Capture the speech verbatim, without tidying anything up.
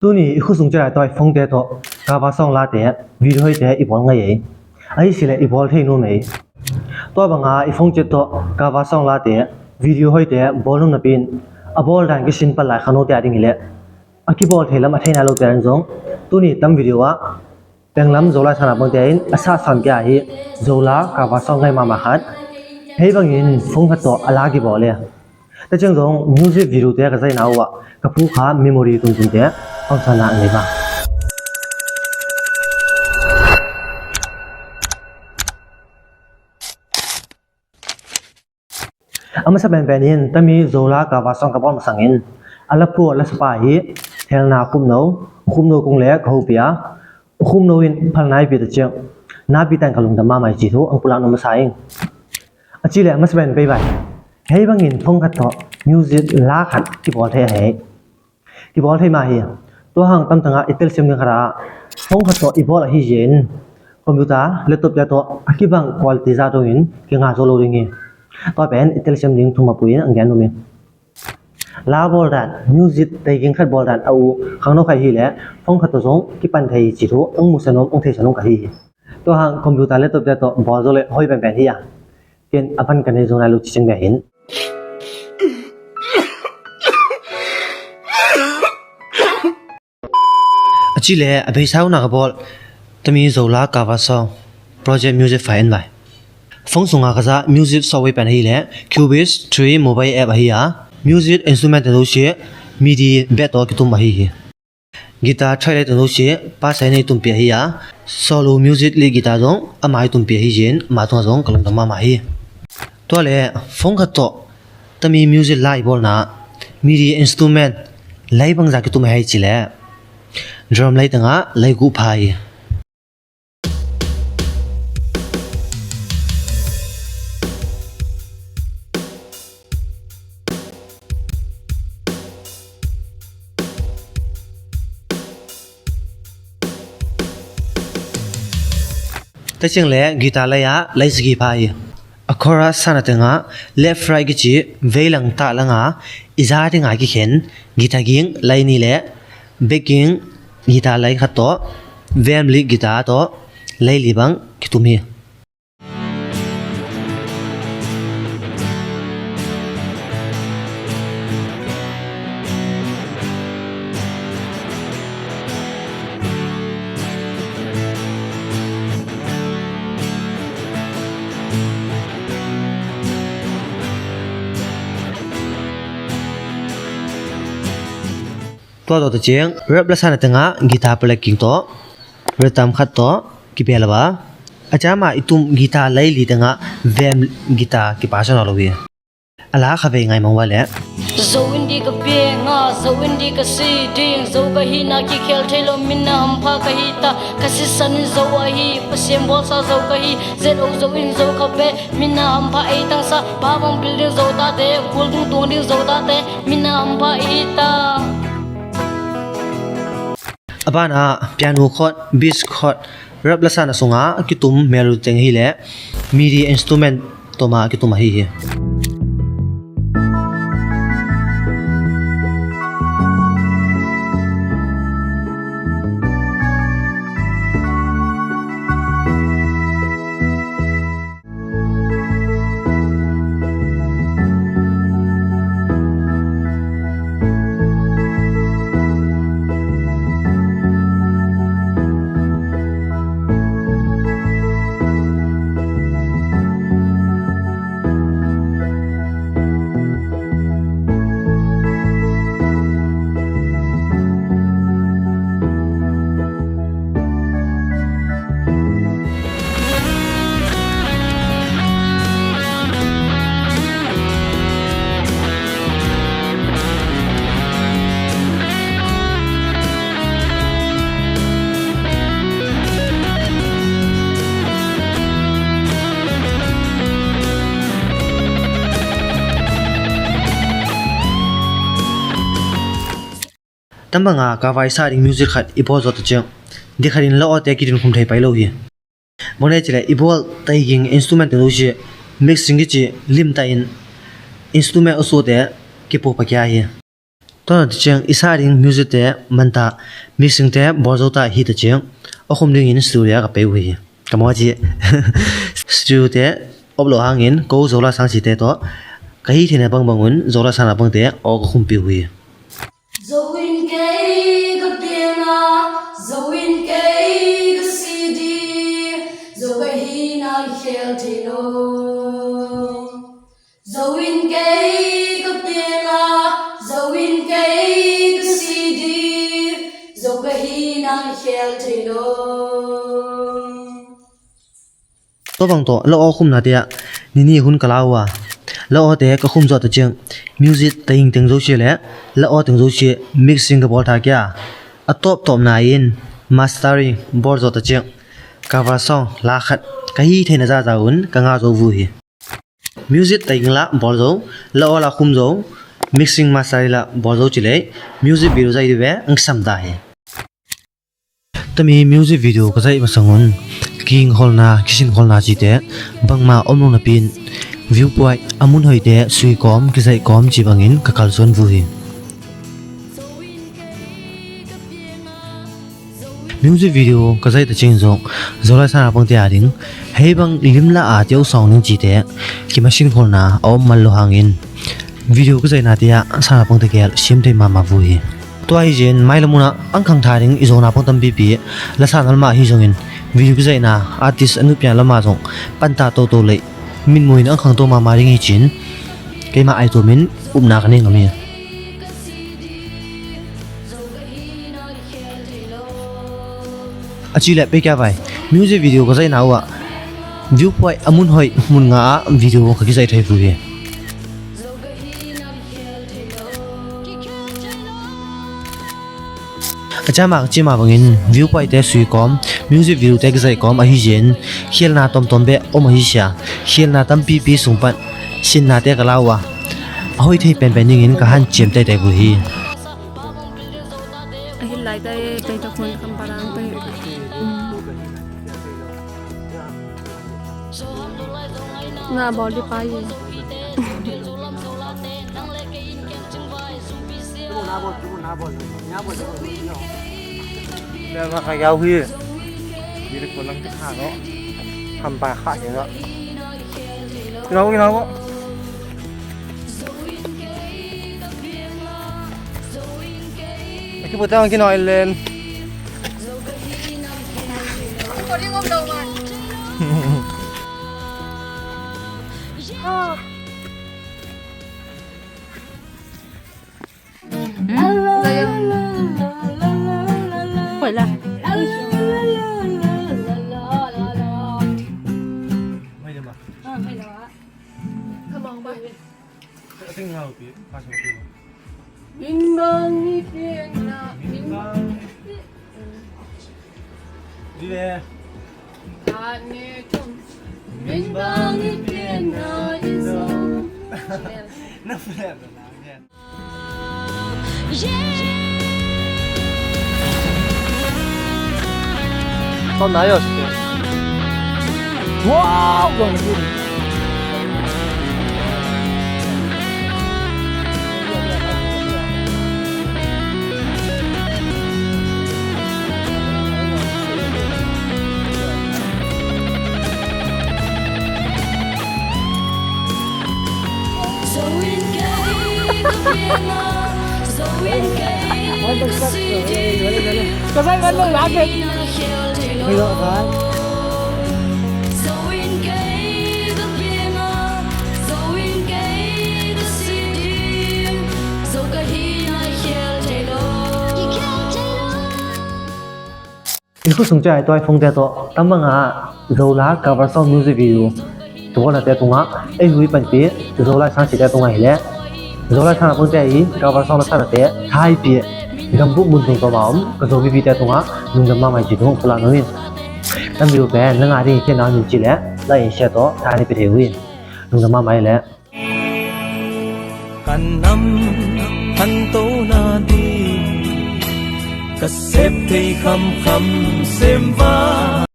Tuni i khut sung ciat lai tawh i phone te tawh cover song late, video hoihte i bawl ngei ei. Ahi sileh i bawl thei nuam ei. Tua banga i phone ciat tawh cover song late, video hoihte bawl nuam napi in a bawl dan kisin pan lai khangnote a ding hileh a kibawl thei lam a thei nai lote in zong tuni tam video ah Penglam Zolai sana bangte in a sahsan kia hi. Zola cover song ngai mahmah khat hei bangin phone khat tawh a la kibawl e. Tua ciang zong music video te ka zaina uh ah ka pu kha memory tuntunte hausana a ngei ba. A masa penpen in tami Zola cover song ka bawl masangin a lapu a lasapa hi Thelna Khupno, Khupno kung le ka hopih a, Khupno in phalna i pia ta ciang na pi tan ka lungdam mahmah hi ci thu ang pulak nuam masa ing. A ci le a masa pen pei bai hei bangin phone khat tawh music la khat kibawl thei a hei. Kibawl thei mah hi. Tua hang tamtangah i telsiam ding khat ah phone khat tawh i bawl ahi zin computer, laptop te tawh a kibang quality zah dongin kinga zo lo ding hi. Tua pen i telsiam ding thum a pui in ang gen nuam hi. La bawl dan, music teiging khat bawl dan a uh khangno khat hileh phone khat tawh zong kipan thei hi ci thu ang musa nuam ang theisa nuam ka hi hi. Tua hang computer, laptop te tawh bawl zo le hoi penpen hi a. Ken a pan ka nei zo nai lo ci ciang bia hin. A ci le a beisa uh na ka bawl tami Zola cover song project music file en vai. Phone sunga ka zah music software pen hileh Cubase three mobile app ahi a, music instrument te zosia MIDI bet tawh kitum ahi hi. Guitar thailai teng zosia pasai nei tumpi ahi a, solo music lead guitar zong ama i tumpi ahi zin ama tungah zong ka lungdam mahmah hi. Tua le phone khat tawh tami music la i bawlna MIDI instrument lei bangza kitum ahi ci le drum lei tengah lei guh pha hi. Tua ciang le guitar lei ah lei sagih pha hi. A chorus sana tengah left right kici veilang tahlanga i za tengah kikhen guitar ging lei nih le backing guitar lei khat tawh vem lead guitar tawh lei li bang kitum hi. Tua tawh ta ciang rap la sana tengah guitar playing tawh rhythm khat tawh kipia lo a, a cama i tum guitar lei li tengah vem guitar kipa sa nawn lo hi. A la kha vei ngai mong va le. Zo in di ka piang a, zo in di ka si ding, zo ka hihna kikhel thei lo, min a hampha ka hi ta, ka sisan in zo ahi, Pasian bawlsa zo ka hi, Z O zo in zo kha ve, min a hampha ei tangsa, pa bang building zo tate, kul dung tuang ding zo tate, min a hampha ei ta. A banah piano chord, bass chord, rap la sana sungah kitum melody teng hi le MIDI instrument tawh mah kitum ahi hi. Tambanga ka vaisa ding music khat i bawl zawh ta ciang di khatin la awte kidin khum thei pai lo hi. Bang ne cile i bawl taiging instrument te lo si mixing kici limta in instrument a suate kipo pakia hi. Tua na teh ciang i sa ding music te man ta, mixing te bawl zo ta hi ta ciang a khum dingin studio ah ka pei uh hi. Ka mawh ci. Studio te op lo hangin ko Zola Sangsi te tawh ka hih theihna bangbang un Zola Sangna bangte aw ka khumpih uh hi. Zo in kei ka piang a, zo in kei ka si ding, zo ka hihna khel thei lo. Zo in kei ka piang a, zo in kei ka si ding, zo ka hihna khel thei lo. Tua bang tawh la aw khumna te ah nini hun ka la uh a, la aw te ka khum zawh ta ciang music ta ing teng zo cia le la aw teng zo cia mixing ka bawl tha kia, a tawptawpna in mastering bawl zawh ta ciang cover song la khat ka hih theihna zaza un ka ngah zo uh hi. Music ta ing la bawl zo, la aw la khum zo, mixing mastering la bawl zo ci le music video zaih ding ve ang sam ta hi. Tami music video ka zaih masang un kingkholna, kisinkholna cite bangmah om lo napi in viewpoint a mun hoihte sui kawm, kizaih kawm ci bangin ka kalsuan uh hi. Music video ka zaih ta ciang zong Zolai Sangna bangte a ding hei bang limlah a tio sawng ding cite kimasin kholna a om man lo hangin video ka zaihna te ah Sangna bangte gel siam thei mahmah uh hi. Tua hi zin mailam un ah ang khang tha ding i zona bang tampipi la sa nal mah hi zongin video ka zaihna artist a nupian lamah zong panta toto lei mitmuh in ang khang to mahmah ding hi cin keimah ai tuamin upna ka nei ngam hi. A ci le pei kia vai music video ka zaihna uh ah viewpoint a mun hoih mun nga ah video ka kizaih thei uh hi. A cama ka cima bangin viewpoint te sui kawm, music video te kizaih kawm ahi zin khialna tomtom beh om ahi sia, khialna tampipi sung pan sinna te ka la uh a, a hoih thei penpen dingin ka hanciam teitei uh hi. A hit lai tai, tai ta khun kam parang tai. Nga bawl di pa ye. Tua mah ka yau hi. Diri ko lang ti kha no. Ham pai kha hi no. Kino kino ko. Aki butang kino ilen. Kau na yo. Wow, gong gini. I khut sung ciah i tuai phungte tawh tam bangah Zola cover song music video tubawlnate tungah ei hui panpi Zolai Sangsi te tungah hileh Zolai Sangna bangte i cover song lasanate thaipih gambuh mun tung tawmah om ka Zomipite tungah lungdam mahmah ci tung pulak nong in. Tam video pen na ngah ding i khiatna om in cileh like in share tawh thaipih thei uh in. Lungdam mahmah hileh. Ka nam khanto nading ka sep thei khamkham sem va.